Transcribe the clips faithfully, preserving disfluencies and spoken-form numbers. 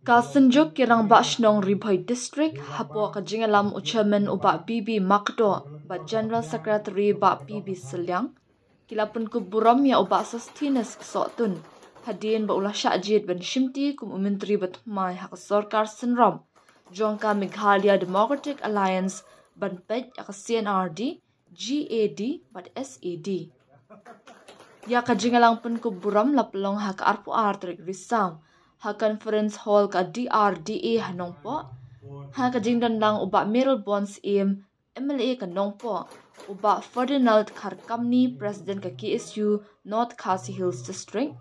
Ka Synjuk ki Rangbah Shnong Ri Bhoi District, hapoh ka jingïalam u Chairman u Bah B B Makdoh bad General Secretary Bah P B Sylliang, ki la pynkup burom ïa u Bah Sosthenes Sohtun, hadien ba u la shah jied ban shimti kum u Myntri bathymmai ha ka sorkar synrop jong ka Meghalaya Democratic Alliance ban peit ïa ka C N R D, G A D bad S A D. Ïa ka jingïalang pynkup burom la pynlong ha ka arphew ar tarik Risaw ha Conference Hall ka D R D A ha Nongpoh, ha ka jingdon lang u Bah Mayralborn Syiem, M L A ka Nongpoh, u Bah Ferdinand Kharkamni, President ka K S U North Khasi Hills District,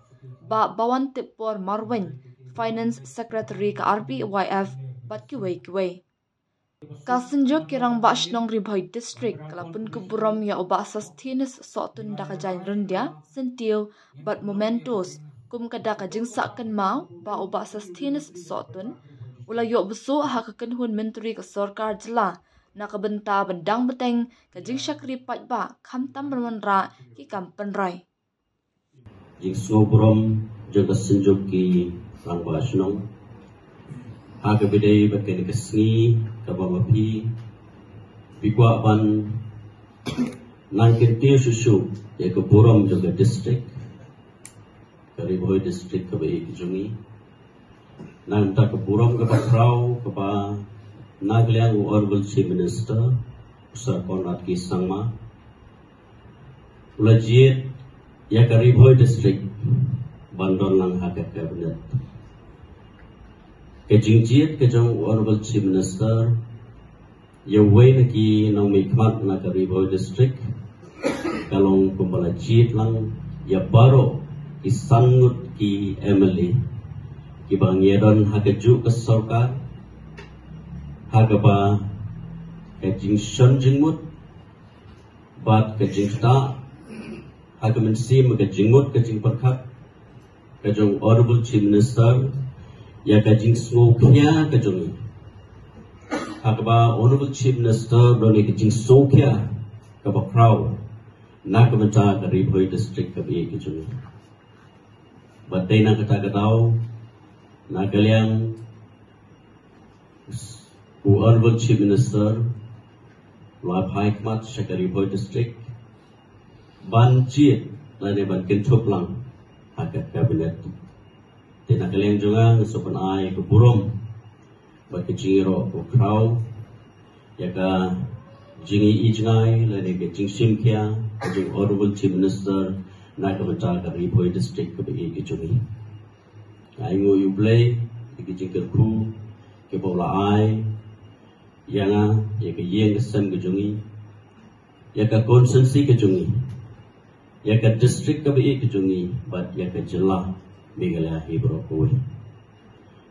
Bah Bawantipbor Marwein, Finance Secretary ka R B Y F, bad kiwei kiwei. Ka Synjuk ki Rangbah Shnong Ri Bhoi District ka la pynkup burom ïa u Bah Sosthenes Sohtun da ka jaiñ ryndia, syntiew bad mementos, kum ka da ka jingsah kynmaw ba u Bah Sosthenes Sohtun u la ïoh bsuh ha ka kynhun myntri ka sorkar jylla na ka bynta ban dang bteng ka jingshakri paidbah, khamtam ban wanrah ki kam pynrai. Jingsngewburom jong ka Synjuk ki Rangbah Shnong, ha kaba ïadei bad kane ka sngi kaba ma phi phi kwah ban nang kyntiew shuh shuh ïa ka burom jong ka district, ka Ri Bhoi District kaba ïeit ka jong ngi. Na ka bynta ka burom kaba khraw kaba na ka liang u Honorable Chief Minister, u Sir Conrad K Sangma, u la jied ïa ka Ri Bhoi District ban don lang ha ka Cabinet. Ka jingjied ka jong u Honorable Chief Minister ïa uwei na ki nongmihkhmat na ka Ri Bhoi District ka long kumba la jied lang ïa baroh ki san ngut ki M L A kiba ngi ïadon ha kajuh ka sorkar, ha kaba ka jingshon jingmut bad ka jingktah ha ka mynsiem, ka jingmut, ka jingpyrkhat ka jong Honorable Chief Minister ïa ka jingsngewkhia ka jong ngi. Ha kaba Honorable Chief Minister don ïa ka jingsngewkhia kaba khraw na ka bynta ka Ri Bhoi District kaba ïeit ka jong ngi. Bad dei na kata ka daw, na ka liang u Honorable Chief Minister u la phai khmat sha ka Ri Bhoi District ban jied lane ban kynthup lang ha ka Cabinet. Te na ka liang jong nga, nga sngewbha ban ai ka burom bad ka jingïaroh kaba khraw ïa ka jingïohi jngai lane ka jingshim khia ka jong Honorable Chief Minister na ka bynta ka Ri Bhoi District kaba ïeit ka jong ngi. Nga ainguh ïa U Blei ïa ka jingkyrkhu kaba u la ai ïa nga, ïa ka ïing ka sem ka jong ngi, ïa ka constituency ka jong ngi, ïa ka district kaba ïeit ka jong ngi bad ïa ka jylla Meghalaya hi baroh kawei.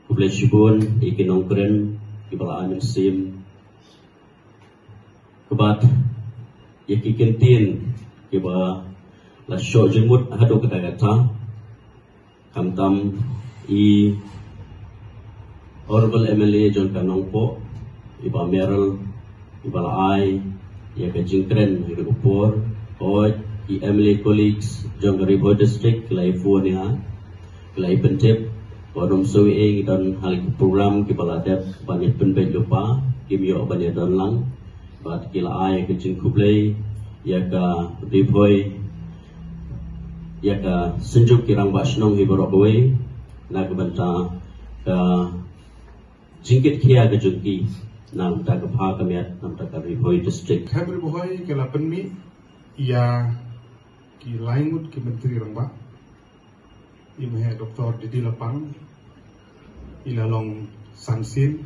Khublei shibun ïa ki nongkren kiba la ai mynsiem, kaba ïa ki kyntien kiba la shoh jingmut haduh katta katta. Khamtam i Honorable M L A jong ka Nongpoh, i Bah Mayralborn, iba la ai ïa ka jingkren ha kane ka por. Hooid, ki M L A colleagues jong ka Ri Bhoi District ki la ïa phone ïa nga, ki la ïa pyntip ba ym shuh ei ei, ngi don ha ki program kiba la dep ban ïa pynbeit lypa, kim ïoh ban ïa don lang. Bad ki la ai ka jingkhublei ïa ka Ri Bhoi, ïa ka Synjuk ki Rangbah Shnong hi baroh kawei na ka bynta ka jingkit khia ka jong ki na ka bynta ka bha ka miat na ka bynta ka Ri Bhoi District. Ka Ri Bhoi ka la pynmih ïa ki lai ngut ki Myntri Rangbah. I Meh Doctor D D Lapang i la long san sien,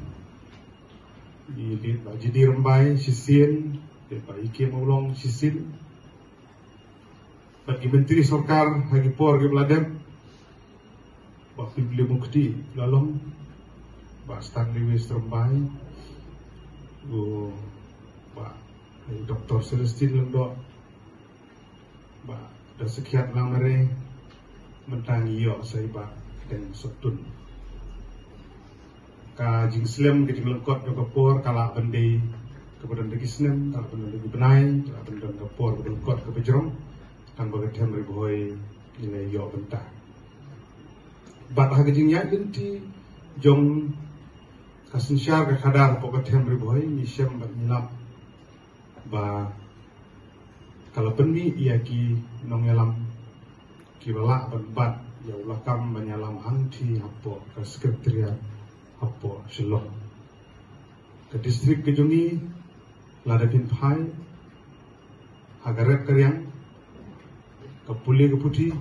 i Bah G D Rymbai shisien, i Bah E K Mawlong shisien. Bad ki Myntri Sorkar ha ki por kiba la dep, Bah Pibliew Mukti la long, Bah Stanley West Rymbai, u Bah Doctor Celestine Lyngdoh, Bah Dasikhiat Langmare, mynta ngi ïoh sa i Bah Deng Sohtun. Ka jingslem ka jinglyngkot jong ka por ka lah ban dei kaba don da ki snem, ka lah ban don da ki bnai, ka lah ban don ka por kaba lyngkot kaba jrong, tang ba ka them Ri Bhoi ngi la ïoh bynta. Bad ha ka jingïaid lynti jong ka synshar ka khadar hapoh ka them Ri Bhoi, ngi shem bad ngi lap ba ka la pynmih ïa ki nongïalam kiba lah ban bat ïa u lakam ban ïalam hangtei hapoh ka Secretariat hapoh Shillong. Ka district ka jong ngi la da pynphai ha ka rep ka riang, ka pule ka puthi,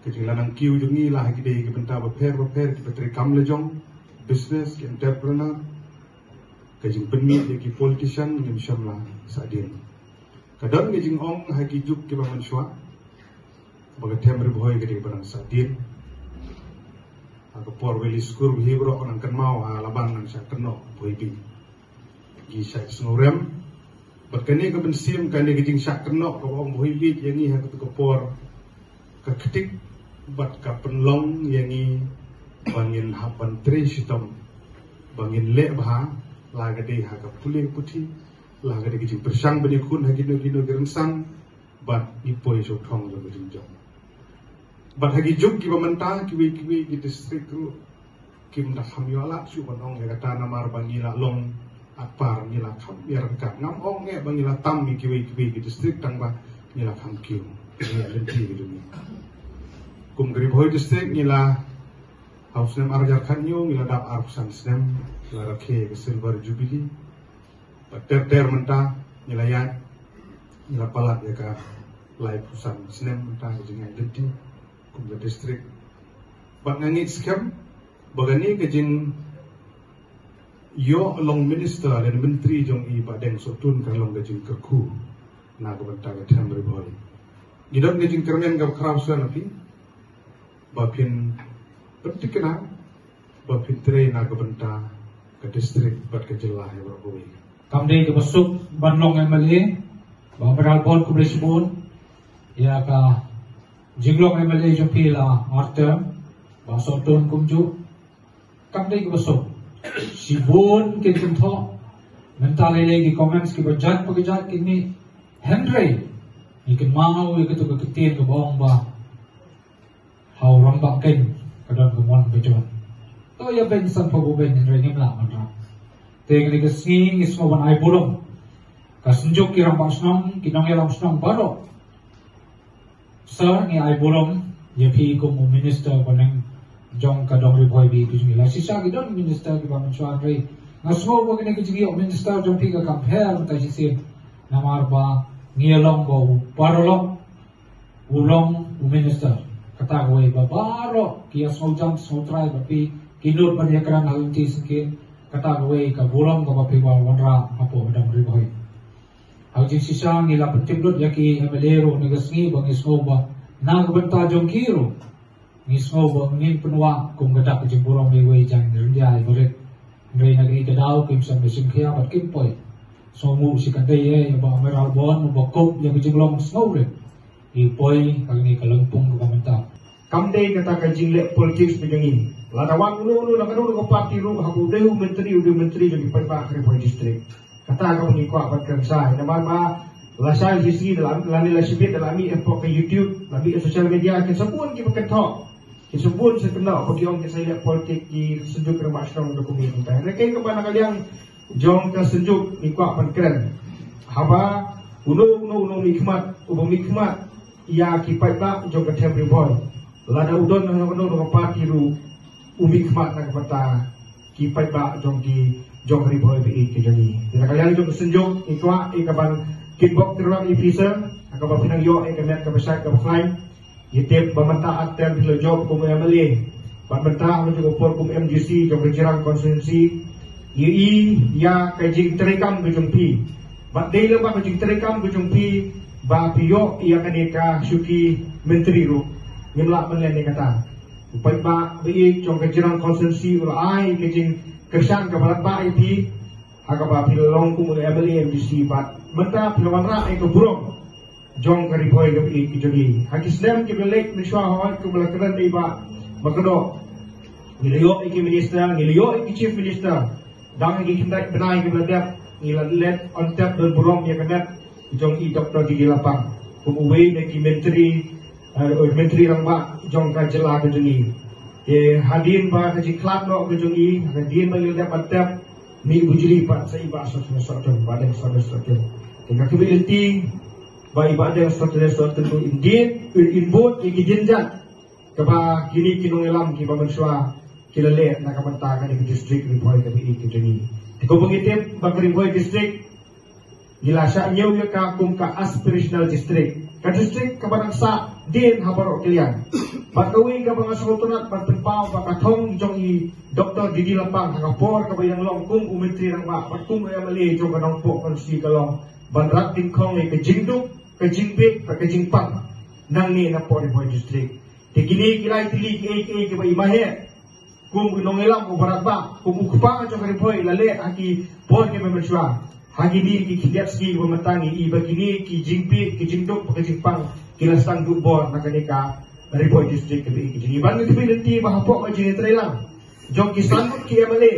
ka jingla nang kiew jong ngi la ha ki dei ki bynta bapher bapher, kiba trei kam la jong, business, ki entrepreneur, ka jingpynmih ïa ki politician, ngim shym la sahdien. Ka don ka jingong ha ki juk kiba mynshuwa ba ka them Ri Bhoi ka dei ba nang sahdien. Ha ka por Valley School hi baroh nang kynmaw, ha Laban nang shah kynnoh Bhoi Beach. Ngi shah sngewrem bad kane ka mynsiem, kane ka jingshah kynnoh kaba ong Bhoi Beach ïa ngi ha katu ka por, ka ktik bad ka pynlong ïa ngi ba ngin hap ban trei shitom, ba ngin leh bha, la ka dei ha ka pule puthi, la ka dei ka jingpyrshang ban ïakhun ha kino kino ki rynsan, bad ngi poi sha u thong jong ka jingjop. Bad ha ki juk kiba mynta, kiwei kiwei ki district ruh kim da kham ïoh lad shuh ban ong ïa kata, namar ba ngi la long atpar, ngi la kham ïa ryngkat. Ngam ong eh ba ngi la tam ïa kiwei kiwei ki district, tang ba ngi la kham kiew. Ngi la lynti ki jong ngi. Kum ka Ri Bhoi District, ngi la, ha u snem ar hajar khatñiew ngi la dap arphew san snem, la rakhe ka Silver Jubilee. Bad ter ter mynta ngi la ïaid, ngi la palat ïa ka laiphew san snem mynta ka jingïaid lynti kum ka district. Bad nga ngeit skhem ba kane ka jingïoh long minister lane myntri jong i Bah Deng Sohtun ka long ka jingkyrkhu na ka bynta ka them Ri Bhoi. Ngi don ka jingkyrmen kaba khraw shuwa na phi ba phin pynthikna ba phin trei na ka bynta ka district bad ka jylla hi baroh kawei. Kam dei kaba suk ban long M L A, Bah Mayralborn, khublei shibun ïa ka jinglong M L A jong phi la ar term, Bah Sohtun kumjuh. Kam dei kaba suk. Shibun kin kynthoh, mynta lei lei ki comments kiba jait pa ki jait kin mih. Hynrei ngi kynmaw ïa katu ka ktien kaba ong ba ha u rangbah keiñ ka don ka mon ka jong. To ïa beiñ san phew beiñ, hynrei ngim lah ban rah. Te kane ka sngi ngi sngew ban ai burom, ka Synjuk ki Rangbah Shnong, ki nongïalam shnong baroh. Sir, ngi ai burom ïa phi kum u minister bneng jong ka dong Ri Bhoi ba ïeit ka jong ngi. La shisha ki don minister kiba mynshuwa, hynrei nga sngew ba kane ka jingïoh minister jong phi ka kam pher mynta shisien, namar ba ngi ïa long ba u paralok u long u minister. Kata kawei ba baroh ki ïa sngewjam sngewtrai bad phi, ki nud ban ïakren ha lynti syngkien. Kata kawei ka burom kaba phi wan wanrah hapoh ka dong Ri Bhoi. Ha ka jingshisha ngi la pyntip lut ïa ki M L A ruh na ka sngi ba ngi sngew ba na ka bynta jong ki ruh ngi sngew ba ngin pynwah kum ka dak ka jingburom ïa iwei i jaiñ ryndia iba rit. Hynrei na kaei ka daw kim shym la shim khia bad kim poi. Sngewnguh shi katdei ïa i Bah Mayralborn uba kup ïa ka jinglong sngewrit, i poi ha kane ka lympung kaba mynta. Kam dei kata ka jingleh politics ka jong ngi. Lada wan uno uno na kano kano ka party ruh, haba u dei u myntri, u dei u myntri jong ki paidbah ka Ri Bhoi District. Kata kaba ngi kwah ban kren shai. Namar ba lashai shisngi da la, lane lashibit da la mih hapoh ka YouTube, la mih ha social media, kin sa bun kiba kynthoh, kin sa bun sa kynnoh ba ki ong kin sa ïaleh politik ki Synjuk Rangbah Shnong da kumne kumtai. Hynrei kaei kaba na ka liang jong ka Synjuk ngi kwah ban kren, haba uno uno uno mihkhmat uba mihkhmat ïa ki paidbah jong ka them Ri Bhoi, lada u don ha kano kano ka party ruh, u mihkhmat na ka bynta ki paidbah jong ki, jong ka Ri Bhoi ba ïeit ka jong ngi. Te na ka liang jong ka Synjuk ngi kwah ïa ka ban kitbok tyrwa ïa phi sir, ha kaba phi nang ïoh ïa ka met kaba shait kaba khlaiñ. Ngi tip ba mynta ar term phi la jop kum u M L A bad mynta ha kajuh ka por kum M D C jong ka Jirang constituency. Ngi ïohi ïa ka jingtreikam ka jong phi, bad dei lyngba ka jingtreikam ka jong phi ba phi ïoh ïa kane ka shuki myntri ruh. Ngim lah ban len ïa kata. U paidbah ba ïeit jong ka Jirang constituency u la ai ka jingkyrshan kaba radbah ïa phi, ha kaba phi la long kum u M L A M D C bad mynta phi la wanrah ïa ka burom jong ka Ri Bhoi kaba ïeit ka jong ngi. Ha ki snem kiba la leit mynshuwa, hooid, kumba la kren da i Bah Makdoh, ngi la ïoh ïa ki minister, ngi la ïoh ïa ki chief minister. Dang ha ki khyndai bnai kiba la dep ngi la let on tap don burom ïa ka met jong i Doctor D D Lapang kum uwei na ki myntri Myntri Rangbah jong ka jylla ka jong i. Te hadien ba ka jingkhlad noh ka jong i, hadien ba i la dep ban tep, mih bujli pat sa i Bah Sotendra Sohtun, Bah Deng Sotendra Sohtun. Te nga kyrmen lynti ba i Bah Deng Sotendra Sohtun ruh in dien, in bud ïa ki jynjar kaba kine ki nongïalam kiba mynshuwa ki la leh na ka bynta kane ka district Ri Bhoi kaba ïeit ka jong i. Te kumba ngi tip ba ka Ri Bhoi district ngi la shah ñiew ïa ka kum ka aspirational district. Ka district kaba nang sah dien ha baroh ki liang. Bad kawei kaba nga sngewtynnat ban pynpaw ba ka thong jong i Doctor D D Lapang ha ka por kaba i dang long kum u Myntri Rangbah bad kum u M L A jong ka Nongpoh constituency ka long ban rat dyngkhong ïa ka jingduk, ka jingbieit bad ka jingpang nangne na poh Ri Bhoi district. Te kine ki lai tylli kiei kiei kiba i maheh kum u nongïalam uba radbah, kum u kpa jong ka Ri Bhoi la leh ha ki por kiba mynshuwa. Ha kine ki khyndiat sngi ba mynta ngi i ba kine ki jingbieit, ki jingduk bad ka jingpang ki la sdang duh bor na kane ka Ri Bhoi district kaba ïeit ka jong i. Bad ngi kyrmen lynti ba hapoh ka jingïatreilang jong ki san ngut ki M L A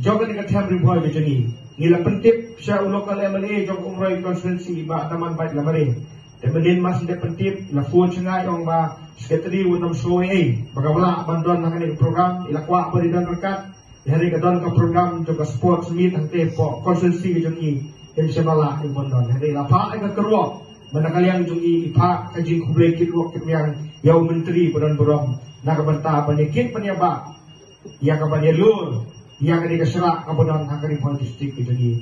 jong kane ka them Ri Bhoi ka jong i, ngi la pyntip sha u local M L A jong Umroi constituency, Bah Damanbait Lamare. Te mynnin mar shu dep pyntip, la phone sha nga, i ong ba Secretary wat nym shoh ei ei ba ka lah ban don ha kane ka program. I la kwah ba i don ryngkat, hynrei ka don ka program jong ka sports meet hangtei hapoh constituency ka jong i, im shym la lah i ban don. Hynrei la phah ïa ka kyrwoh, ba na ka liang jong i i phah ka jingkhublei kit ruh kit rwiang ïa u Myntri ba don burom na ka bynta ban ïa kit ban ïa bah ïa ka ban ïalur ïa kane ka shrah kaba don ha ka Ri Bhoi district ka jong i.